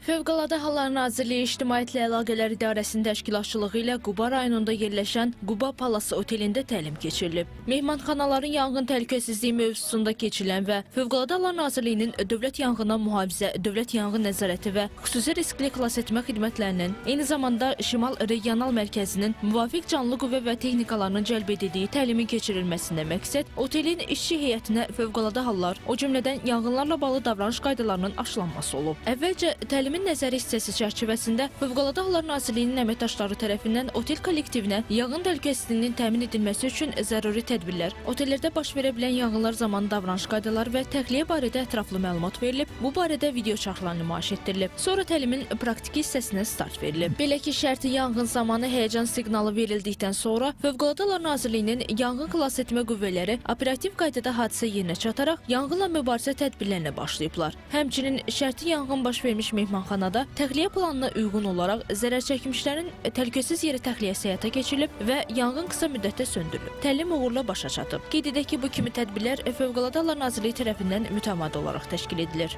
Fövqəladə Hallar Nazirliyi İctimaiyyətlə Əlaqələr İdarəsinin təşkilatçılığı ilə Quba rayonunda yerləşən Quba Palace otelində təlim keçirilib. Mehmanxanaların yanğın təhlükəsizliyi mövzusunda keçirilən və Fövqəladə Hallar Nazirliyinin Dövlət Yanğından Mühafizə, Dövlət Yanğın Nəzarəti və Xüsusi Riskli Xilasetmə Xidmətlərinin, eyni zamanda Şimal Regional Mərkəzinin müvafiq canlı qüvvə və texnikalarının cəlb edildiyi təlimin keçirilməsində məqsəd otelin işçi heyətinə fövqəladə hallar, o cümlədən yanğınlarla bağlı davranış qaydalarının aşılanması olub. Əvvəlcə təlimin nəzəri hissəsi çərçivəsində Fövqəladə Hallar Nazirliyinin əməkdaşları tərəfindən otel kollektivinə yanğın təhlükəsizliyinin təmin edilməsi üçün zəruri tədbirlər, otellərdə baş verə bilən yanğınlar zamanı davranış qaydaları və təxliyə barədə ətraflı məlumat verilib, bu barədə video şərhlər nümayiş etdirilib. Sonra təlimin praktiki hissəsinə start verilib. Belə ki, şərti yanğın zamanı həyəcan siqnalı verildikdən sonra Fövqəladə Hallar Nazirliyinin yanğın xilasetmə qüvvələri operativ qaydada hadisə yerinə çataraq yanğınla mübarizə tədbirlərinə başlayıblar. Həmçinin şərti yanğın baş vermiş mehmanxanada təxliyə planına uyğun olaraq zərər çəkmişlərin təhlükəsiz yerə təxliyəsi həyata keçirilib və yanğın qısa müddətdə söndürülüb. Təlim uğurla başa çatıb. Qeyd edək ki, bu kimi tədbirlər Fövqəladə Hallar Nazirliyi tərəfindən mütəmadi olaraq təşkil edilir.